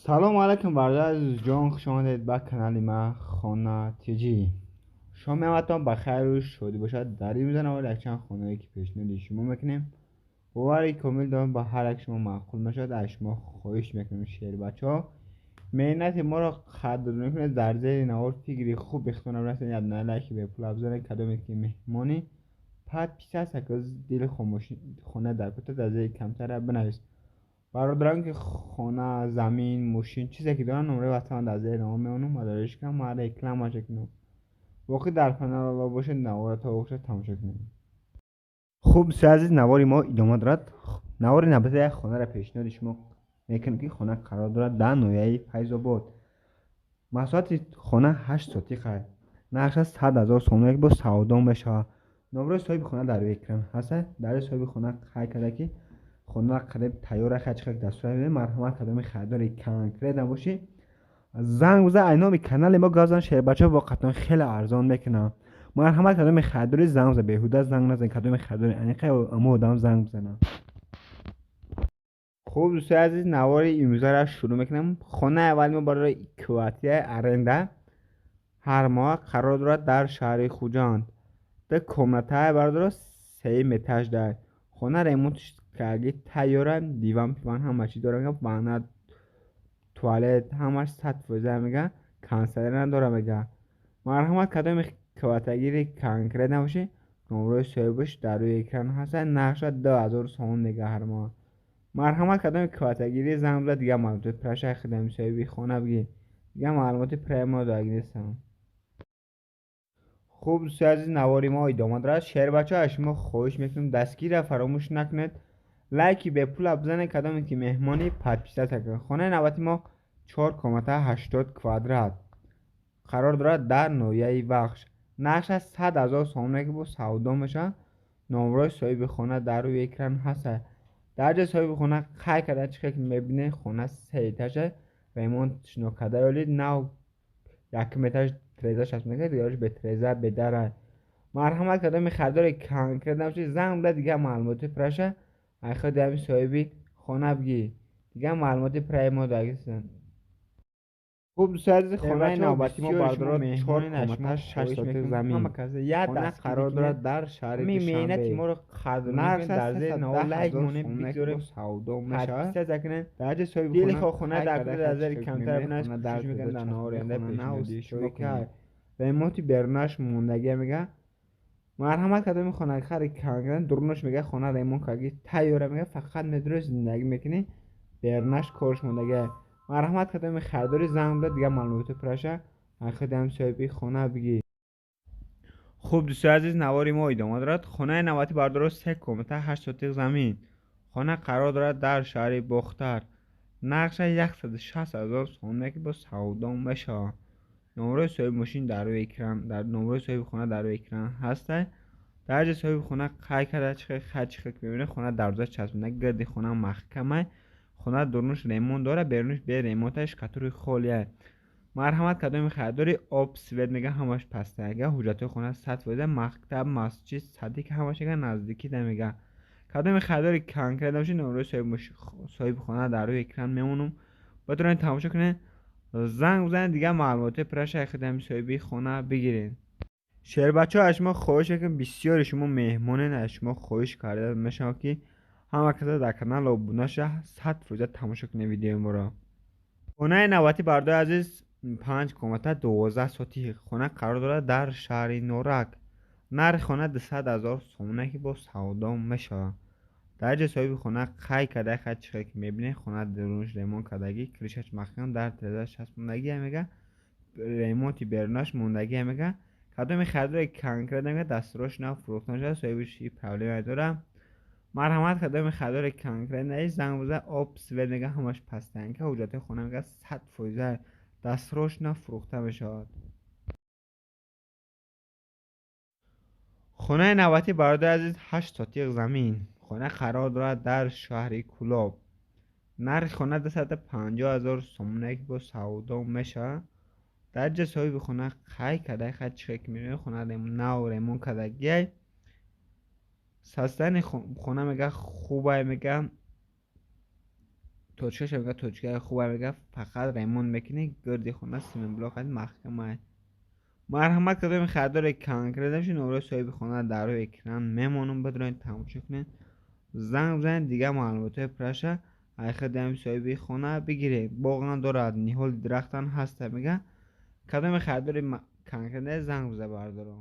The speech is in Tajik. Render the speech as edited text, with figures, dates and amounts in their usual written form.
Салом алайкум, бародар азизҷон, хуш омадед ба канали ма Хона ТЖ. Шоми ҳаматон ба хайру шодӣ бошад. Дар ин рӯза навор якчанд хонае ки пешниҳоди шумо мекунем. Бовари комил дорам, ба ҳар як шумо маъқул мешавад. Аз шумо хоҳиш мекунем, шербачаҳо, меҳнати моро қадр мекунед. Дар зери навор фикри хуб ихтиёр набинасед, як лайки бепул бизанед. Кадоме ки меҳмонӣ, подписаться кунед, дили хомӯшӣ хона дар кута дар зери камтара бинавис. Бародарон ки хона, замин, мошин, чизе ки доранд, номраи ватан дар зери навор мемонам ва дариш кунам, ман рекламаша кунам. Боқӣ дар канал бошед, навора то охир тамошо кунед. Хуб, дӯстои азиз, навори мо идома дорад. Навори навбати як хонаро пешниҳоди шумо мекунем, ки хона қарор дорад дар ноҳияи Файзобод. Масоҳати хона 8 сотиқа, нархаш 100 000 сомона, бо савдо мешавад. Номрои соҳиби хона дар рӯи экран ҳаст. Дар соҳиби хона қайд карда, ки хона қариб тайёр хачхак дастура. Марҳамат, кадоми харидори конкретно бошӣ, занг бизан, ай номи канали мо гап зан, шербачаҳо воқеатон хеле арзон мекунам. Марҳамат, кадоми харидори, занг бизан, беҳуда занг назан. Кадоми харидори аниқа амо одам занг бизанам. Хуб, дӯстои азиз, навори имрӯзаро шурӯъ мекунам. Хонаи аввали мо барои квартираи аренда ҳар моҳ қарор дорад дар шаҳри Хуҷанд. Ду комнатаи, бародаро, сеюм этаж дар хона ремонтш карди тайёра, диван пиван ҳама чиз дора, ванна, туалет ҳамаш 100%, мега, кондиционер надора, мега. Марҳамат, кадоми квартирагири конкрет набошӣ, номрои соҳибаш дар рӯи экран ҳаст. Нархша 2000 сомон, мега, ҳар моҳ. Марҳамат, кадоми квартирагири, занг бизад, дигар маълумоти праша хидами соҳиби хона бигир. Дигар маълумоти прая мо дораг нестам. Хуб, дӯстои азиз, навори мо идома дорад. Шербачаҳо, аз шумо хоҳиш мекунем, дастгирро фаромӯш накунед, лайки бепула бизанед, кадоме ки меҳмонӣ, подписаться кунед. Хонаи навбати мо чор комната, 80 квадрат, қарор дорад дар ноҳияи Вахш. Нархаш 100 000 сомона, ки бо савдо мешавад. Номрои соҳиби хона дар рӯи экран ҳаст. Дар ҷои соҳиби хона қайд карда, чӣ ки мебинед, хона се этажа, ремонт нокарда, ёли нав, якум этаж треза часпонда, дигараш бе треза, бедара. Марҳамат, кадоми харидори конкрет набошед, занг бизад, дигар маълумоти праша ай худи ҳамин соҳиби хона бигир. Дигар маълумоти праи мо дорагистанд. Хуб, дӯстои азиз, хонаи навбати мо, бародаро, чор комната, 6 сотих замин. Хона қарор дорад дар шаҳри меҳнати моро қадр мекунед, дар зери навор лайк монед, бигзорем, савдо мешавад. Подписаться кунед. Дар ҷои соҳиби дили хона дар дар зери камтар бинавис. Кӯшиш мекунем, дар навори оянда пешниҳоди шумо кунем. Ремонти берунаш мондагия, мега. Марҳамат, кадоми хонахари конкрет, дурунаш, мега, хона ремонт карди тайёра, мега, фақат медури зиндагӣ мекунӣ, берунаш корш мондагия. Марҳамат, кадоми харидори, занг бизад, дигар маълумоти праша худи ҳам соҳиби хона бигир. Хуб, дӯстои азиз, навори мо идома дорад. Хонаи навбати, бародаро, се комната, 8 сотих замин. Хона қарор дорад дар шаҳри Бохтар. Нархша 160 000 сомона, ки бо савдо мешавад. Номрои соҳиби мошин дар рӯи экран, дар номрои соҳиби хона дар рӯи экран ҳаста. Дар ҷои соҳиби хона қайд карда, чихел ки мебинед, хона дарвоза часпонда, гирди хона маҳкама. Хона дурунаш ремонт дорад, берунаш бе ремонта, шкатури холия. Марҳамат, кадоми харидори, об, свет, мега, ҳамаш пастага. Ҳуҷҷатҳои хона 100%, мактаб, масҷид, садик ҳамаш, мега, наздикӣ да, мега. Кадоми харидори конкрет набошед, номрои соҳиби хона дар рӯи экран мемонам, битавонед тамошо кунед, занг бизанед, дигар маълумоти праша худи соҳиби хона бигиред. Шербачаҳо, аз шумо хоҳиш мекунем, бисёри шумо меҳмонед, аз шумо хоҳиш карда мешавад, ки ҳама каса дар канал обуна шуда, 100% тамошо кунед видеои моро. Хонаи навбатӣ, бародари азиз, панҷ комната, 12 сотих. Хона қарор дорад дар шаҳри Норак. Нархи хона 200 000 сомона, ки бо савдо мешавад. Дар ҷои соҳиби хона қайд карда, чихел ки мебинед, хона дурунаш ремонт кардагӣ, крышаш маҳкам, дар треза часпондагия, мега, ремонти берунаш мондагия, мега. Кадоми харидори конкрет, мега, дастурош нав фурӯхта мешавад, соҳибаш проблема дорад. Марҳамат, кадоми харидори конкрет наи, занг бизан. Об, свет, мега, ҳамаш пастанка. Ҳуҷҷатҳои хона, мега, 100% дастурош нав фурӯхта мешавад. Хонаи навбатӣ, бародари азиз, 8 сотих замин. Хона қарор дорад дар шаҳри Кӯлоб. Нархи хона 250 000 сомона, ки бо савдо мешавад. Дар ҷои соҳиби хона қайд карда, чихел ки мебинед, хона нав ремонт кардагиай. Состояни хона, мега, хубай, мега. Точкаша мега, точкаи хуба мега, фақат ремонт мекунӣ, гирди хона цементблок маҳкама. Марҳамат, кадоми харидори конкрет шуд, номерои соҳиби хона дар рӯи экран мемонам, бидроед, тамошо кунед, занг бизанед, дигар маълумотҳои пурраша ай худи ҳами соҳиби хона бигиред. Боғам дорад, ниҳоли дарахтам ҳаста мега. Кадоми харидори конкрет, занг биза, бардоро.